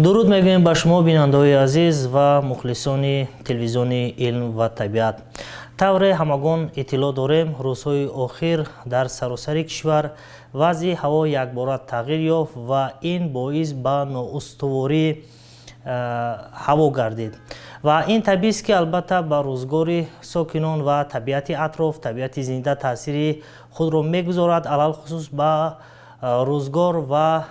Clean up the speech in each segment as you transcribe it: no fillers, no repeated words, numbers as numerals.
Дуруд мегӯем ба шумо, бинандаҳои азиз ва мухлисони телевизиони «Илм ва табиат». Тавре ҳамагон иттилоъ дорем, рӯзҳои охир дар саросари кишвар вазъи ҳаво якбора тағйир ёфт ва ин боис ба ноустувории ҳаво гардид. Ва ин табиист, ки албатта ба рӯзгори сокинон ва табиати атроф, табиати зинда таъсири худро мегузорад, алалхусус ба рӯзгор ва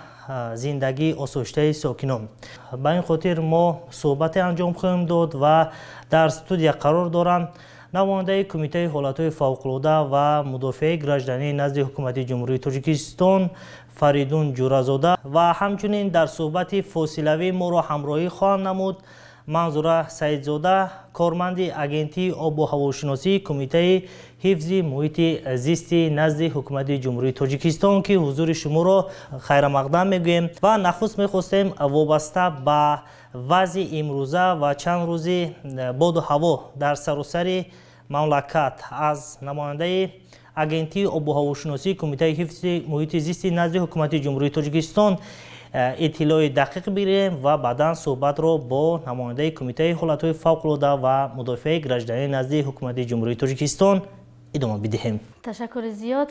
зиндагии осоиштаи сокинон. Ба ин хотир мо суҳбате анҷом хоҳем дод ва дар студия қарор доранд намояндаи Кумитаи ҳолатҳои фавқулода ва мудофиаи граждании назди Ҳукумати Ҷумҳурии Тоҷикистон Фаридун Ҷуразода ва ҳамчунин дар суҳбати фосилавӣ моро ҳамроҳӣ хоҳанд намуд Манзура Саидзода, корманди Агентии обу ҳавошиносии Кумитаи ҳифзи муҳити зисти назди Ҳукумати Ҷумҳурии Тоҷикистон, ки ҳузури шуморо хайрамақдам мегӯем. Ва нахуст мехостем вобаста ба вазъи имрӯза ва чанд рӯзи боду ҳаво дар саросари мамлакат аз намояндаи Агентии обу ҳавошиносии Кумитаи ҳифзи муҳити зисти назди Ҳукумати Ҷумҳурии Тоҷикистон иттилои дақиқ бигирем ва баъдан суҳбатро бо намояндаи Кумитаи ҳолатҳои фавқулода ва мудофиаи граждании назди Ҳукумати Ҷумҳурии Тоҷикистон идома бидиҳем. Ташаккури зиёд.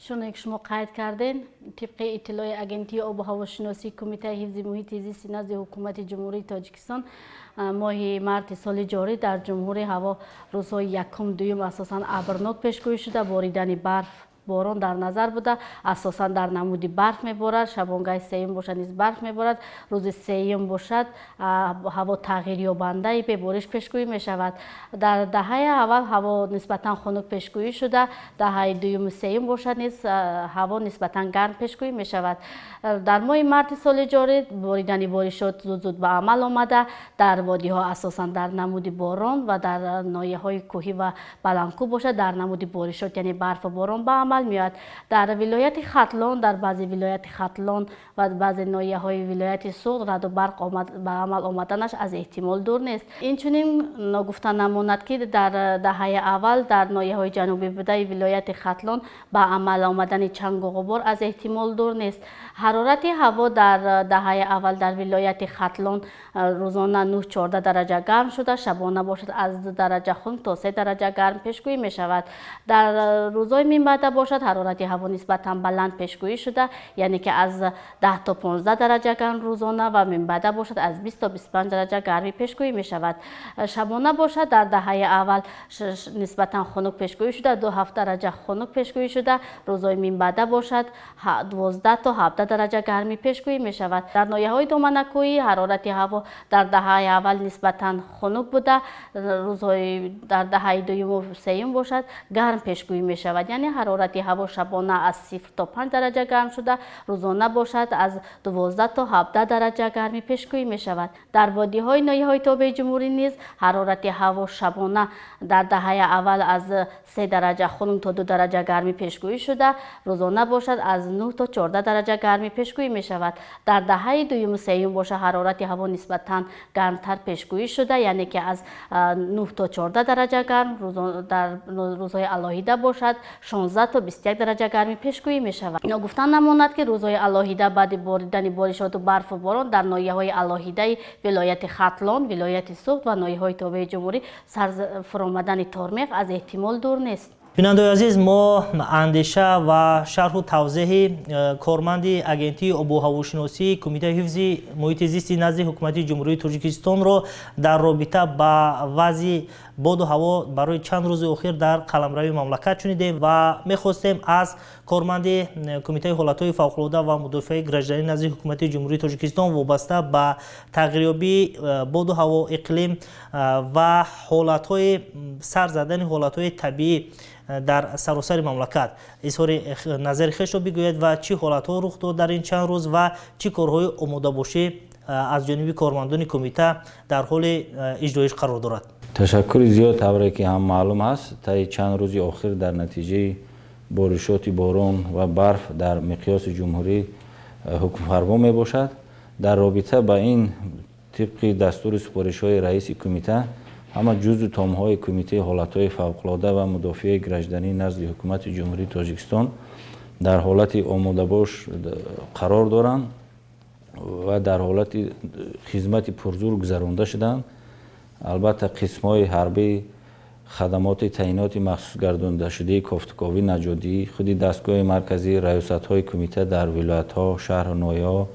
Чуне ки шумо қайд кардем, тибқи иттилои Агентии обу ҳавошиносии Кумитаи ҳифзи муҳити зисти назди Ҳукумати Ҷумҳурии Тоҷикистон, моҳи марти соли ҷорӣ дар ҷумҳурӣ ҳаво рӯзҳои якум, дуюм асосан абрнок пешгӯӣ шуда, боридани барф, борон дар назар буда, асосан дар намуди барф меборад. Шабонгаҳи сеюм бошад, низ барф меборад. Рӯзи сеюм бошад, ҳаво тағйирёбандаи бебориш пешгӯӣ мешавад. Дар даҳаи аввал ҳаво нисбатан хунук пешгӯӣ шуда, даҳаи дуюму сеюм бошад низ ҳаво нисбатан гарм пешгӯӣ мешавад. Дар моҳи марти соли ҷорӣ боридани боришот зуд-зуд ба амал омада, дар водиҳо асосан дар намуди борон ва дар ноҳияҳои кӯҳӣ ва баландкӯҳ бошад, дар намуди боришот, яъне барфу борон ба амал меояд. Дар вилояти Хатлон, дар баъзе вилояти Хатлон ва баъзе ноҳияҳои вилояти Суғд раъду барқ ба амал омаданаш аз эҳтимол дур нест. Инчунин ногуфта намонад, ки дар даҳаи аввал дар ноҳияҳои ҷанубӣ будаи вилояти Хатлон ба амал омадани чангу ғубор аз эҳтимол дур нест. Ҳарорати ҳаво дар даҳаи аввал дар вилояти Хатлон рӯзона 9-14 дараҷа гарм шуда, шабона бошад, аз 2 дараҷа хунук то 3 дараҷа гарм пешгӯӣ мешавад. Дар рӯзҳои минбаъда бошад, ҳарорати ҳаво нисбатан баланд пешгӯӣ шуда, яъне ки аз 10 то 15 дараҷа гарм рӯзона ва минбаъда бошад, аз 20 то 25 дараҷа гармӣ пешгӯӣ мешавад. Шабона бошад, дар даҳаи аввал нисбатан хунук пешгӯӣ шуда, 2-7 дараҷа хунук пешгӯӣ шуда, рӯзҳои минбаъда бошад, 12 то 17 дараҷа гармӣ пешгӯӣ мешавад. Дар ноҳияҳои доманакӯҳӣ ҳарорати ҳаво дар даҳаи аввал нисбатан хунук буда, рӯзҳои дар даҳаи дуюму сеюм бошад, гарм пешгӯӣ мешавад, яъне ҳарорати ҳаво шабона аз 0 то 5 дараҷа гарм шуда, рӯзона бошад, аз 12 то 17 дараҷа гармӣ пешгӯӣ мешавад. Дар водиҳои ноҳияҳои тобеи ҷумҳурӣ низ ҳарорати ҳаво шабона дар даҳаи аввал аз 3 дараҷа хунук то 2 дараҷа гармӣ пешгӯӣ шуда, рӯзона бошад, аз 9 то 14 дараҷа гармӣ пешгӯӣ мешавад. Дар даҳаи дуюму сеюм бошад, ҳарорати ҳаво нисбатан гармтар пешгӯӣ шуда, яъне ки аз 9 то 14 дараҷа гарм, дар рӯзҳои алоҳида бошад, 16 то 21 дараҷа гармӣ пешгӯӣ мешавад. Ногуфта намонад, ки рӯзҳои алоҳида баъди боридани боришоту барфу борон дар ноҳияҳои алоҳидаи вилояти Хатлон, вилояти Суғд ва ноҳияҳои тобеи ҷумҳурӣ сарфуромадани тормеғ аз эҳтимол дур нест. Бинандаои азиз, мо андеша ва шарҳу тавзеҳи корманди Агентии обуҳавошиносии Кумитаи ҳифзи муҳити зисти назди Ҳукумати Ҷумҳурии Тоҷикистонро дар робита ба вазъи боду ҳаво барои чанд рӯзи охир дар қаламрави мамлакат шунидем ва мехостем аз корманди Кумитаи ҳолатҳои фавқулода ва мудофиаи гражданӣ назди Ҳукумати Ҷумҳурии Тоҷикистон вобаста ба тағйирёбии боду ҳаво, иқлим ва ҳолатҳои сар задани ҳолатҳои табиӣ дар саросари мамлакат изҳори назари хешро бигӯяд ва чӣ ҳолатҳо рух дод дар ин чанд рӯз ва чӣ корҳои омодабошӣ аз ҷониби кормандони кумита дар ҳоли иҷроиш қарор дорад. Ташаккури зиёд. Тавре ки ҳам маълум аст, таи чанд рӯзи охир дар натиҷаи боришоти борон ва барф дар миқёси ҷумҳурӣ ҳукмфармо мебошад. Дар робита ба ин, тибқи дастури супоришҳои раиси кумита, ҳама ҷузъу томҳои Кумитаи ҳолатҳои фавқулода ва мудофиаи гражданӣ назди Ҳукумати Ҷумҳурии Тоҷикистон дар ҳолати омодабош қарор доранд. ва дар ҳолати хизмати пурзур гузаронда шуданд. Албатта, қисмҳои ҳарбӣ, хадамоти таъиноти махсус гардондашудаи кофтуковӣ наҷотдиҳӣ, худи дастгоҳи марказӣ, раёсатҳои кумита дар вилоятҳо, шаҳру ноҳияҳо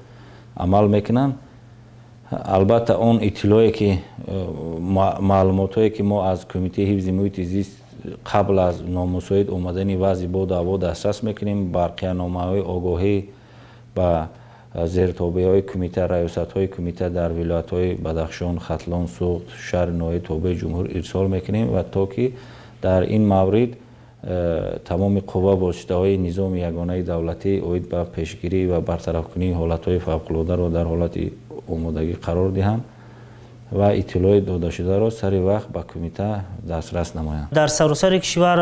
амал мекунанд. Албатта, он иттилое ки маълумотҳое ки мо аз Кумитаи ҳифзи муҳити зист қабл аз номусоид омадани вазъи боду ҳаво дастрас мекунем, барқияномаҳои огоҳӣ ба зертобеҳои кумита, раёсатҳои кумита дар вилоятҳои Бадахшон, Хатлон, Суғд, шаҳри ноҳияи тобеи ҷумҳур ирсол мекунем ва то ки дар ин маврид тамоми қувва воситаҳои низоми ягонаи давлатӣ оид ба пешгирӣ ва бартарафкунии ҳолатҳои фавқулодаро дар ҳолати омодагӣ қарор диҳанд ва иттилои додашударо сари вақт ба кумита дастрас намоянд. Дар саросари кишвар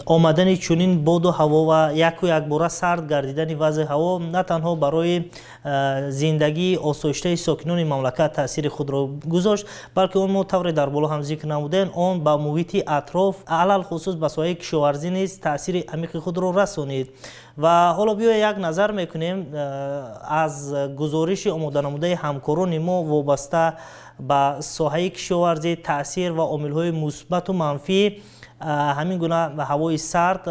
омадани чунин боду ҳаво ва яку якбора сард гардидани вазъи ҳаво на танҳо барои зиндагии осоиштаи сокинони мамлакат таъсири худро гузошт, балки он мо тавре дар боло ҳам зикр намудем, он ба муҳити атроф, алалхусус ба соҳаи кишоварзӣ низ таъсири амиқи худро расонид. Ва ҳоло биё як назар мекунем аз гузориши омоданамудаи ҳамкорони мо вобаста ба соҳаи кишоварзӣ, таъсир ва омилҳои мусбату манфӣ ҳамин гуна ҳавои сард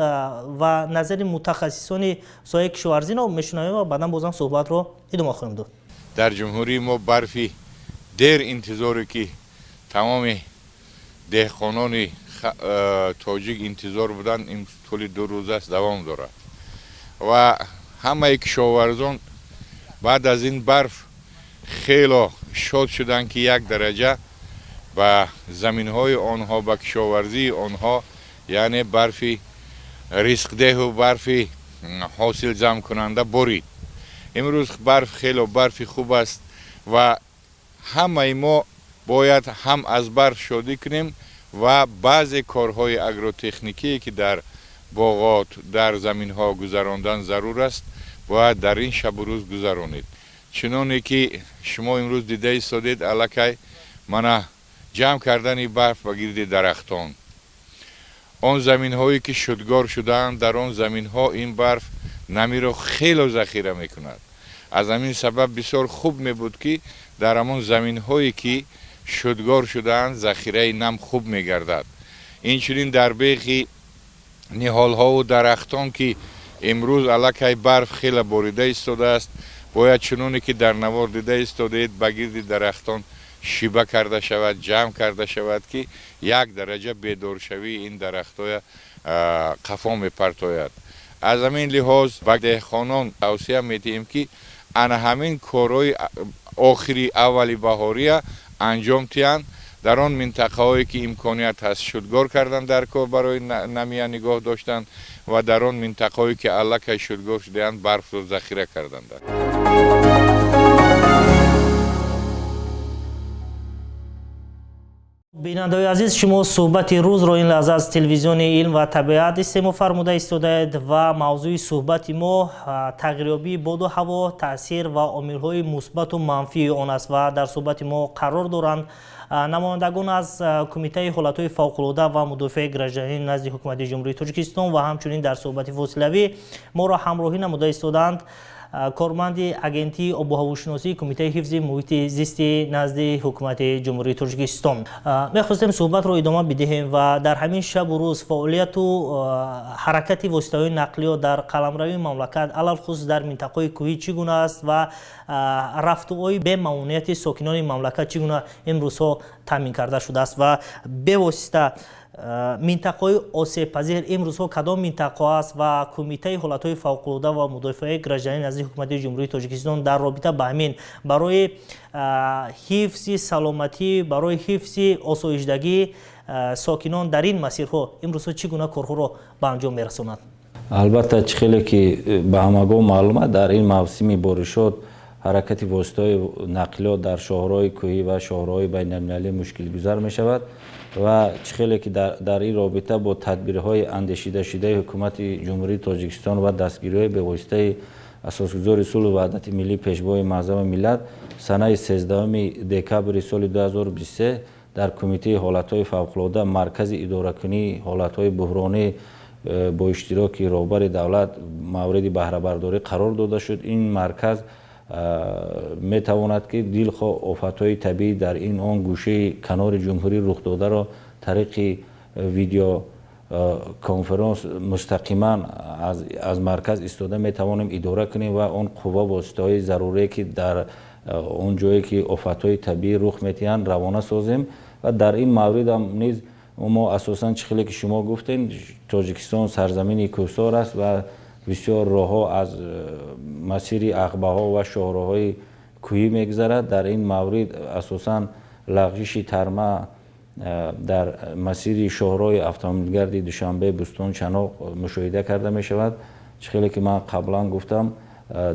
ва назари мутахассисони соҳаи кишоварзиро мешунавем ва баъдан бозам суҳбатро идома хоҳем дод. Дар ҷумҳурии мо барфи дер интизоре ки тамоми деҳқонони тоҷик интизор буданд, ин тӯли 2 рӯз аст давом дорад ва ҳамаи кишоварзон баъд аз ин барф хело шод шуданд, ки як дараҷа ба заминҳои онҳо, ба кишоварзии онҳо, яъне барфи ризқдеҳу барфи ҳосилҷамъкунанда борид. Имрӯз барф хело барфи хуб аст ва ҳамаи мо бояд ҳам аз барф шодӣ кунем ва баъзе корҳои агротехникие ки дар боғот, дар заминҳо гузарондан зарур аст, бояд дар ин шабу рӯз гузаронед. Чуноне ки шумо имрӯз дида истодед, аллакай мана ҷамъ кардани барф ба гирди дарахтон, он заминҳое ки шудгор шудаанд, дар он заминҳо ин барф намиро хело захира мекунад. Аз ҳамин сабаб бисёр хуб мебуд, ки дар ҳамон заминҳое ки шудгор шудаанд, захираи нам хуб мегардад. Инчунин дар бехи ниҳолҳову дарахтон, ки имрӯз аллакай барф хеле борида истодааст, бояд чуноне ки дар навор дида истодед, ба гирди дарахтон шиба карда шавад, ҷамъ карда шавад, ки як дараҷа бедоршавии ин дарахтҳоя қафо мепартояд. Аз ҳамин лиҳоз ба деҳқонон тавсия медиҳем, ки ана ҳамин корҳои охири аввали баҳория анҷом диҳанд. Дар он минтақаҳое ки имконият ҳаст, шудгор кардан дар кор барои намия нигоҳ доштан ва дар он минтақаҳое ки аллакай шудгор шудаанд, барфро захира карданд. Бинандаҳои азиз, шумо суҳбати рӯзро ин лаҳза аз телевизиони илм ва табиат истеъмол фармуда истодаед ва мавзӯи суҳбати мо тағйирёбии боду ҳаво, таъсир ва омилҳои мусбату манфии он аст ва дар суҳбати мо қарор доранд намояндагон аз Кумитаи ҳолатҳои фавқулода ва мудофиаи гражданӣ назди Ҳукумати Ҷумҳурии Тоҷикистон ва ҳамчунин дар суҳбати фосилавӣ моро ҳамроҳӣ намуда истодаанд корманди агентии обуҳавошиносии Кумитаи ҳифзи муҳити зисти назди Ҳукумати Ҷумҳурии Тоҷикистон. Мехостем суҳбатро идома бидиҳем ва дар ҳамин шабу рӯз фаъолияту ҳаракати воситаҳои нақлиёт дар қаламрави мамлакат, алалхусус дар минтақаҳои кӯҳӣ чӣ гуна аст ва рафтуои бемамнунияти сокинони мамлакат чӣ гуна имрӯзҳо таъмин карда шудааст ва бевосита минтақаҳои осебпазир имрӯзҳо кадом минтақаҳо аст ва Кумитаи ҳолатҳои фавқулода ва мудофиаи гражданӣ назди Ҳукумати Ҷумҳурии Тоҷикистон дар робита ба ҳамин барои ҳифзи саломатӣ, барои ҳифзи осоишдагии сокинон дар ин масирҳо имрӯзҳо чӣ гуна корҳоро ба анҷом мерасонад? Албатта, чӣ хеле ки ба ҳамагон маълум аст, дар ин мавсими боришот ҳаракати воситаҳои нақлиёт дар шоҳроҳи кӯҳӣ ва шоҳроҳи байналмилалӣ мушкилгузар мешавад ва чӣ хеле ки дар ин робита бо тадбирҳои андешидашудаи Ҳукумати Ҷумҳурии Тоҷикистон ва дастгириҳои бевоситаи асосгузори сулҳу ваҳдати миллӣ, Пешвои муаззами миллат, санаи 13 декабри соли 2023 дар Кумитаи ҳолатҳои фавқулода, Маркази идоракунии ҳолатҳои буҳронӣ бо иштироки роҳбари давлат мавриди баҳрабардорӣ қарор дода шуд. Ин марказ Метавонад ки дилхоҳ офатҳои табиӣ дар ин он гӯшаи канори ҷумҳурӣ рух додаро тариқи видео конференс мустақиман аз марказ истода метавонем идора кунем ва он қувва воситаҳои зарурие ки дар он ҷое ки офатҳои табиӣ рух медиҳанд равона созем. Ва дар ин мавридам низ мо асосан чӣ хеле ки шумо гуфтем, Тоҷикистон сарзамини кӯҳсор аст ва бисёр роҳҳо аз масири ағбаҳо ва шоҳроҳҳои кӯҳӣ мегузарад. Дар ин маврид асосан лағжиши тарма дар масири шоҳроҳи автомобилгарди Душанбе Бӯстон Чаноқ мушоҳида карда мешавад. Чӣ хеле ки ман қаблан гуфтам,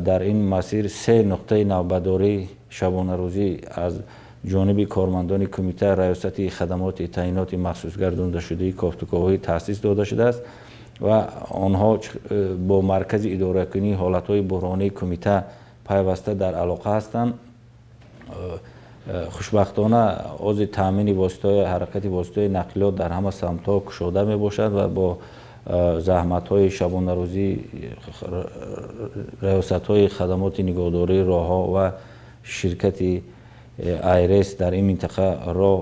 дар ин масир се нуқтаи навбатдорӣ шабонарӯзӣ аз ҷониби кормандони кумита раёсати хадамоти таъиноти махсусгардондашудаи кофтуковҳои таъсис дода шудааст ва онҳо бо маркази идоракунии ҳолатҳои буҳронии кумита пайваста дар алоқа ҳастанд. Хушбахтона ози таъмини воситаҳои ҳаракати воситаҳои нақлиёт дар ҳама самтҳо кушода мебошад ва бо заҳматҳои шабонарӯзии раёсатҳои хадамоти нигоҳдории роҳҳо ва ширкати Айрес дар ин минтақа роҳ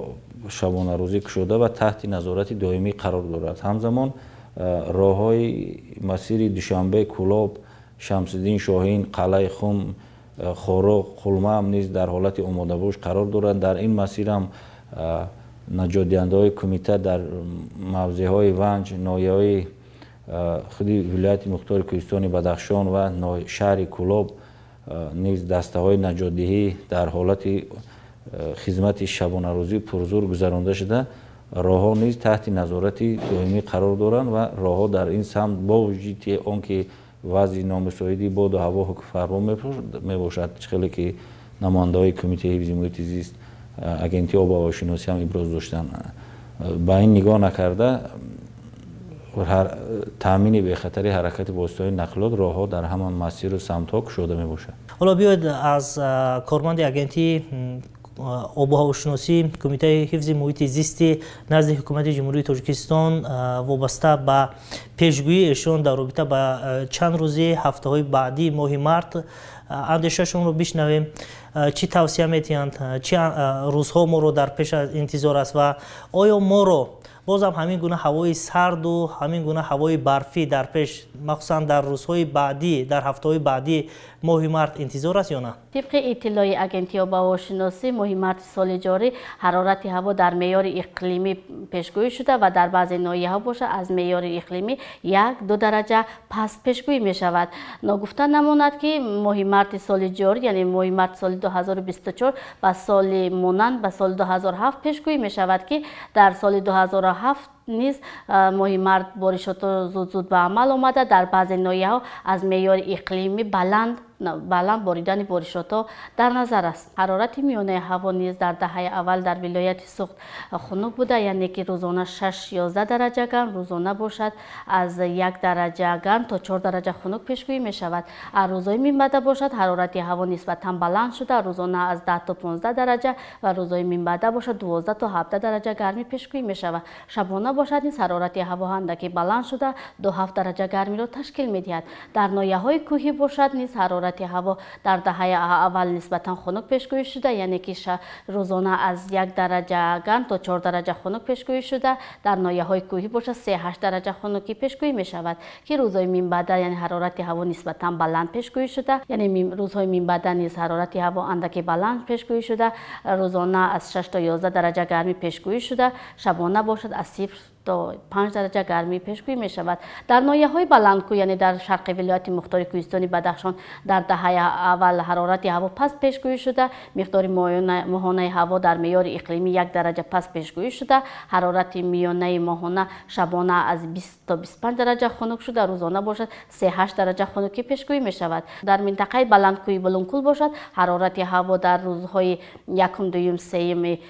шабонарӯзӣ кушода ва таҳти назорати доимӣ қарор дорад. Ҳамзамон роҳҳои масири Душанбе, Кӯлоб, Шамсиддин Шоҳин, Қалъаи Хум, Хоруғ, Қулмаам низ дар ҳолати омодабош қарор доранд. Дар ин масирам наҷотдиҳандаҳои кумита дар мавзеъҳои Ванҷ, ноҳияҳои худи вилояти мухтори Кӯҳистони Бадахшон ва шаҳри Кӯлоб низ дастаҳои наҷотдиҳӣ дар ҳолати хизмати шабонарӯзӣ пурзур гузаронда шуда, роҳҳо низ таҳти назорати доимӣ қарор доранд ва роҳҳо дар ин самт бо вуҷуди он ки вазъи номусоиди боду ҳаво ҳукмфармо мебошад, чӣ хеле ки намояндаҳои кумитаи ҳифзи муҳити зист, агентии обу ҳавошиносӣ ҳам иброз доштанд, ба ин нигоҳ накарда таъмини бехатари ҳаракати воситаҳои нақлиёт роҳҳо дар ҳама масиру самтҳо кушода мебошад. Ҳоло биёед аз корманди агентии обу ҳавошиносӣ кумитаи ҳифзи муҳити зисти назди ҳукумати Ҷумҳурии Тоҷикистон вобаста ба пешгӯии эшон дар робита ба чанд рӯзи ҳафтаҳои баъдии моҳи март андешаашонро бишнавем. Чӣ тавсия метиҳанд, чӣ рӯзҳо моро дар пеш интизор аст ва оё моро бозам ҳамин гуна ҳавои сарду ҳамин гуна ҳавои барфӣ дар пеш, махсусан дар рӯзҳои баъдӣ, дар ҳафтаҳои баъдӣ моҳи март интизор аст ё на? Тибқи иттилои агентии обуҳавошиносӣ, моҳи марти соли ҷорӣ ҳарорати ҳаво дар меъёри иқлимӣ пешгӯӣ шуда ва дар баъзе ноҳияҳо бошад аз меъёри иқлимӣ 1-2 дараҷа паст пешгӯӣ мешавад. Ногуфта намонад, ки моҳи марти соли ҷорӣ, яъне моҳи марти соли 2024 ба соли монанд ба соли 2007 пешгӯӣ мешавад, ки дар соли 2007 низ моҳи март боришотҳо зуд-зуд ба амал омада, дар баъзе ноҳияҳо аз меъёри иқлимӣ баланд боридани боришотҳо дар назар аст. Ҳарорати миёнаи ҳаво низ дар даҳаи аввал дар вилояти Суғд хунук буда, яъне ки рӯзона 6-11 дараҷа гарм, рӯзона бошад аз 1 дараҷа гарм то 4 дараҷа хунук пешгӯӣ мешавад. Аз рӯзҳои минбаъда бошад ҳарорати ҳаво нисбатан баланд шуда, рӯзона аз 10 то 15 дараҷа ва рӯзҳои минбаъда бошад 12 то 17 дараҷа гармӣ пешгӯӣ мешавад. Шабона бошад низ ҳарорати ҳаво андаке баланд шуда 2-7 дараҷа гармиро ташкил медиҳад. Дар ноҳияҳои кӯҳӣ бошад низ ҳарорати ҳаво дар даҳаи аввал нисбатан хунук пешгӯӣ шуда, яъне ки рӯзона аз 1 дараҷа гарм то 4 дараҷа хунук пешгӯӣ шуда, дар ноҳияҳои кӯҳӣ бошад 3-8 дараҷа хунукӣ пешгӯӣ мешавад, ки рӯзҳои минбаъда яъне ҳарорати ҳаво нисбатан баланд пешгӯӣ шуда, яъне рӯзҳои минбаъда низ ҳарорати ҳаво андаке баланд пешгӯӣ шуда, рӯзона аз 6 то 11 дараҷа гармӣ пешгӯӣ шуда, шабона бошад аз 0 то 5 дараҷа гармӣ пешгӯӣ мешавад. Дар ноҳияҳои баландкӯ, яъне дар шарқи вилояти мухтори Кӯҳистони Бадахшон дар даҳаи аввал ҳарорати ҳаво паст пешгӯӣ шуда, миқдори моҳонаи ҳаво дар меъёри иқлимӣ 1 дараҷа паст пешгӯӣ шуда, ҳарорати миёнаи моҳона шабона аз 20 то 25 дараҷа хунук шуда, рӯзона бошад 3-8 дараҷа хунукӣ пешгӯӣ мешавад. Дар минтақаи баландкӯи Булункул бошад ҳарорати ҳаво дар рӯзҳои якум, дуюм, сеюми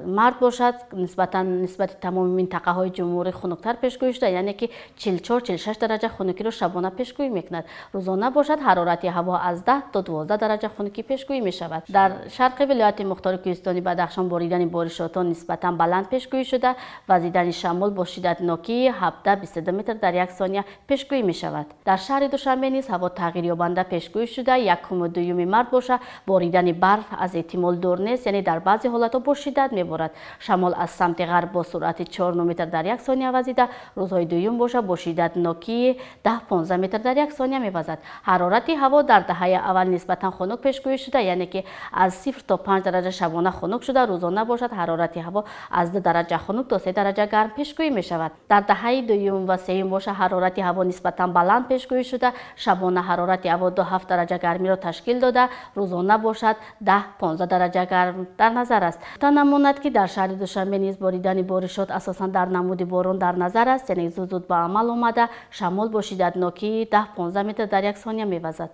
Март бошад, нисбатан нисбати тамоми минтақаҳои ҷумҳурӣ хунуктар пешгӯӣ шуда, яъне ки 44-46 дараҷа хунукиро шабона пешгӯӣ мекунад. Рӯзона бошад, ҳарорати ҳаво аз 10 то 12 дараҷа хунукӣ пешгӯӣ мешавад. Дар шарқи вилояти мухтори кӯҳистони Бадахшон боридани боришотҳо нисбатан баланд пешгӯӣ шуда, вазидани шамол бо шиддатнокии 17-22 метр дар як сония пешгӯӣ мешавад. Дар шаҳри Душанбе низ ҳаво тағйирёбанда пешгӯӣ шуда, 1-2 март боша, боридани барф аз эҳтимол дур нест, яъне дар баъзе ҳолатҳо бо шиддат меборад. Шамол аз самти ғарб бо суръати 4 метр дар як сония вазида, рӯзҳои дуюм боша бо шиддатнокии 10-15 метр дар як сония мевазад. Ҳарорати ҳаво дар даҳаи аввал нисбатан хунук пешгӯӣ шуда, яъне ки аз 0 то 5 дараҷа шабона хунук шуда, рӯзона бошад ҳарорати ҳаво аз 2 дараҷа хунук то 3 дараҷа гарм пешгӯӣ мешавад. Дар даҳаи дуюм ва сеюм боша ҳарорати ҳаво нисбатан баланд пешгӯӣ шуда, шабона ҳарорати ҳаво 2-7 дараҷа гармиро ташкил дода, рӯзона бошад 10-15 дараҷа гарм дар назар аст. Та намонад ки дар шаҳри Душанбе низ боридани боришот асосан дар намуди борон дар назар аст, яъне зуд-зуд ба амал омада, шамол бо шиддатнокии 10-15 метр дар як сония мевазад.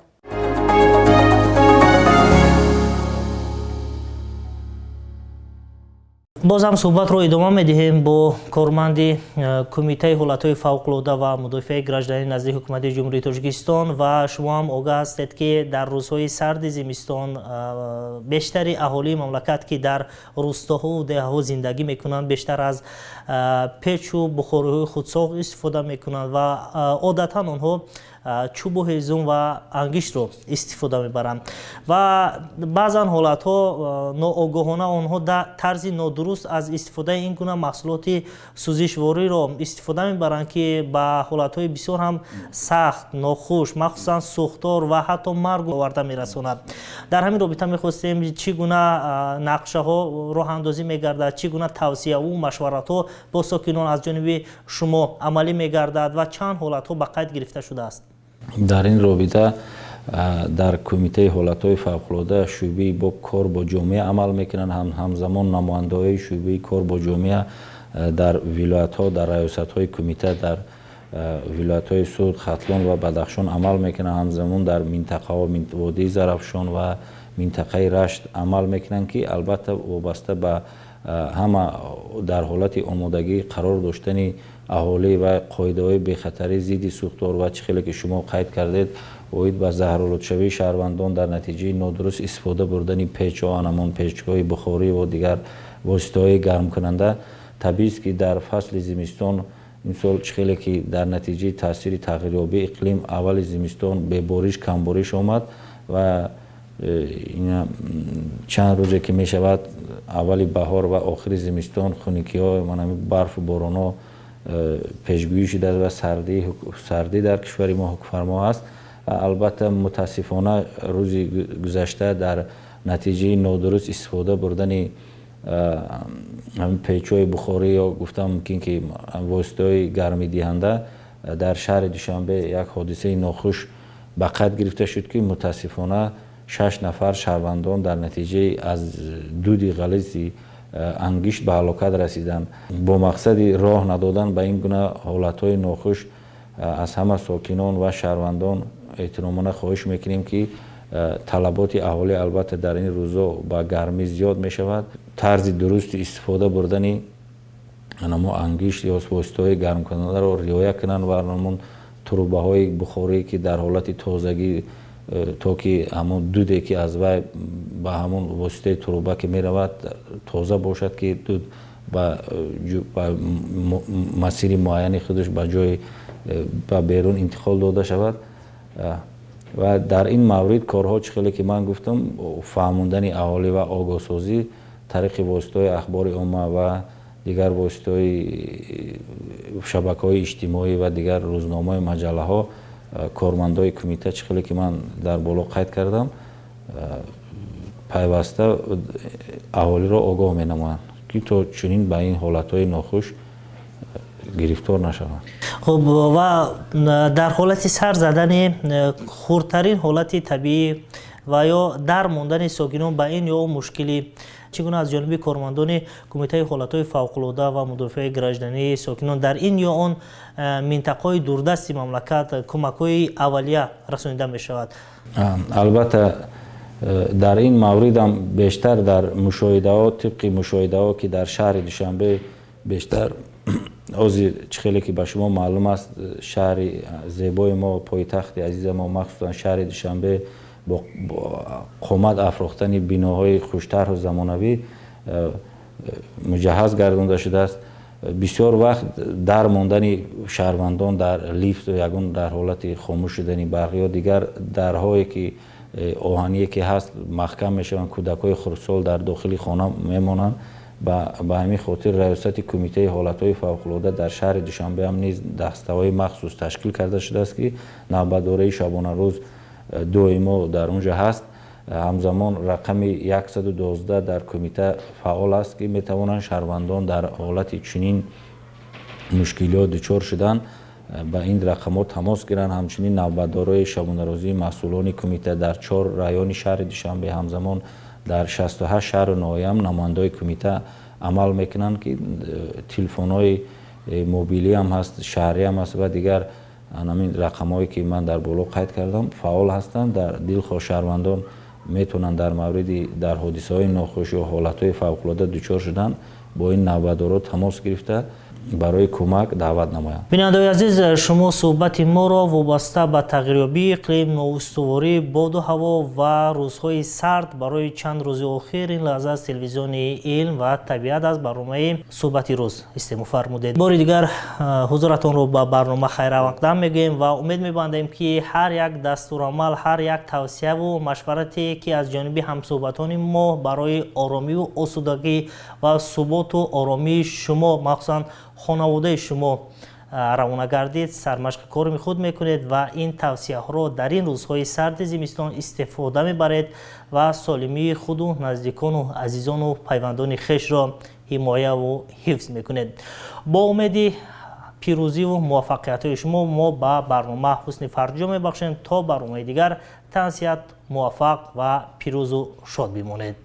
Боз ҳам суҳбатро идома медиҳем бо корманди Кумитаи ҳолатҳои фавқулода ва мудофиаи гражданӣ назди Ҳукумати Ҷумҳурии Тоҷикистон. Ва шумо ҳам огаҳ ҳастед, ки дар рӯзҳои сарди зимистон бештари аҳолии мамлакат, ки дар рӯстоҳову деҳаҳо зиндагӣ мекунанд, бештар аз печу бухориҳои худсоғ истифода мекунанд ва одатан онҳо чӯбу ҳезум ва ангиштро истифода мебаранд. Ва баъзан ҳолатҳо ноогоҳона онҳо тарзи нодуруст аз истифодаи ин гуна маҳсулоти сӯзишвориро истифода мебаранд, ки ба ҳолатҳои бисёр ҳам сахт, нохуш, махсусан сӯхтор ва ҳатто марг оварда мерасонад. Дар ҳамин робита мехостем, чӣ гуна нақшаҳо роҳандозӣ мегардад, чӣ гуна тавсияву машваратҳо бо сокинон аз ҷониби шумо амалӣ мегардад ва чанд ҳолатҳо ба қайд гирифта шудааст. Дар ин робита дар Кумитаи ҳолатҳои фавқулода шӯъбаи бо кор бо ҷомеа амал мекунанд. Ҳамзамон намояндаҳои шӯъбаи кор бо ҷомеа дар вилоятҳо, дар раёсатҳои кумита дар вилоятҳои Суғд, Хатлон ва Бадахшон амал мекунанд. Ҳамзамон дар минтақаҳо, водии Зарафшон ва минтақаи Рашт амал мекунанд, ки албатта вобаста ба ҳама дар ҳолати омодагӣ қарор доштани аҳолӣ ва қоидаҳои бехатарӣ зидди сӯхтор ва чӣ хеле ки шумо қайд кардед, оид ба заҳролудшавии шаҳрвандон дар натиҷаи нодуруст истифода бурдани печҳо, ҳамон печҳои бухорӣ ва дигар воситаҳои гармкунанда. Табиист, ки дар фасли зимистон имсол чӣ хеле ки дар натиҷаи таъсири тағйирёбии иқлим аввали зимистон бебориш, камбориш омад ва чанд рӯзе ки мешавад аввали баҳор ва охири зимистон хунукиҳо, манами барфу боронҳо пешгӯӣ шудааст ва сардӣ дар кишвари мо ҳукмфармо аст. Албатта мутаассифона рӯзи гузашта дар натиҷаи нодуруст истифода бурдани печҳои бухорӣ ё гуфтам мумкин ки воситаҳои гармидиҳанда дар шаҳри Душанбе як ҳодисаи нохуш ба қайд гирифта шуд, ки мутаассифона 6 нафар шаҳрвандон дар натиҷаи аз дуди ғализи ангишт ба ҳалокат расиданд. Бо мақсади роҳ надодан ба ин гуна ҳолатҳои нохуш аз ҳама сокинон ва шаҳрвандон эҳтиромона хоҳиш мекунем, ки талаботи аҳолӣ албатта дар ин рӯзо ба гармӣ зиёд мешавад. Тарзи дурусти истифода бурдани намо ангишт ё воситаҳои гармкунандаро риоя кунанд ва ҳамон трубаҳои бухорӣ, ки дар ҳолати тозагӣ, то ки ҳамон дуде ки аз вай ба ҳамон воситаи труба ки меравад тоза бошад, ки дуд ба масири муайяни худаш ба ҷои ба берун интиқол дода шавад. Ва дар ин маврид корҳо чӣ хеле ки ман гуфтам, фаҳмондани аҳолӣ ва огоҳсозӣ тариқи воситаҳои ахбори омма ва дигар воситаҳои шабакаҳои иҷтимоӣ ва дигар рӯзномаҳои маҷаллаҳо кормандои кумита чӣ хеле ки ман дар боло қайд кардам, пайваста аҳолиро огоҳ менамоянд, ки то чунин ба ин ҳолатҳои нохуш гирифтор нашаванд. Хуб, ва дар ҳолати сар задани хурдтарин ҳолати табиӣ ва ё дар мондани сокинон ба ин ё он мушкилӣ, чӣ гуна аз ҷониби кормандони Кумитаи ҳолатҳои фавқулода ва мудофиаи граждании сокинон дар ин ё он минтақаҳои дурдасти мамлакат кӯмакҳои аввалия расонида мешавад? Албатта Дар ин маврид ҳам бештар дар мушоҳидаҳо, тибқи мушоҳидаҳо, ки дар шаҳри Душанбе бештар ҳозир, чӣ хеле ки ба шумо маълум аст, шаҳри зебои мо, пойтахти азиза мо, махсусан шаҳри Душанбе бо қомат афрохтани биноҳои хуштарҳу замонавӣ муҷаҳҳаз гардонда шудааст. Бисёр вақт дар мондани шаҳрвандон дар лифт, ягон дар ҳолати хомӯш шудани барқ ё дигар дарҳое ки оҳание ки ҳаст маҳкам мешаванд, кӯдакҳои хурдсол дар дохили хона мемонанд. Ба ҳамин хотир раёсати Кумитаи ҳолатҳои фавқулода дар шаҳри Душанбе ҳам низ дастаҳои махсус ташкил карда шудааст, ки навбатдораи шабонарӯз доимо дар он ҷо ҳаст. Ҳамзамон рақами 112 дар кумита фаъол аст, ки метавонанд шаҳрвандон дар ҳолати чунин мушкилиҳо дучор шудан ба ин рақамҳо тамос гиранд. Ҳамчунин навбатдорои шабонарӯзии масъулони кумита дар 4 райони шаҳри Душанбе, ҳамзамон дар 68 шаҳру ноҳияам намояндаҳои кумита амал мекунанд, ки телефонҳои мобилӣ ҳам ҳаст, шаҳрӣ ҳам ҳаст ва дигар ҳамин рақамҳое ки ман дар боло қайд кардам фаъол ҳастанд. Дар дилхоҳ шаҳрвандон метавонанд дар мавриди дар ҳодисаҳои нохуш ё ҳолатҳои фавқулода дучор шудан бо ин навбатдоро тамос гирифта барои кӯмак даъват намоянд. Бинандаои азиз, шумо суҳбати моро вобаста ба тағйирёбии иқлим, ноустувории боду ҳаво ва рӯзҳои сард барои чанд рӯзи охир ин лаҳза аз телевизиони «Илм ва табиат» аз барномаи «Суҳбати рӯз» истемоъ фармудед. Бори дигар ҳузуратонро ба барнома хайрамақдам мегӯем ва умед мебандем, ки ҳар як дастурамал, ҳар як тавсияву машварате, ки аз ҷониби ҳамсӯҳбатони мо барои оромиву осудагӣ ва суботу оромии шумо, махсусан хонаводаи шумо равона гардид, сармашқи кори худ мекунед ва ин тавсияҳоро дар ин рӯзҳои сарди зимистон истифода мебаред ва солимии худу наздикону азизону пайвандони хешро ҳимояву ҳифз мекунед. Бо умеди пирӯзиву муваффақиятҳои шумо мо ба барнома ҳусни фарҷом мебахшем. То барномаи дигар тансиҳат, муваффақ ва пирӯзу шод бимонед.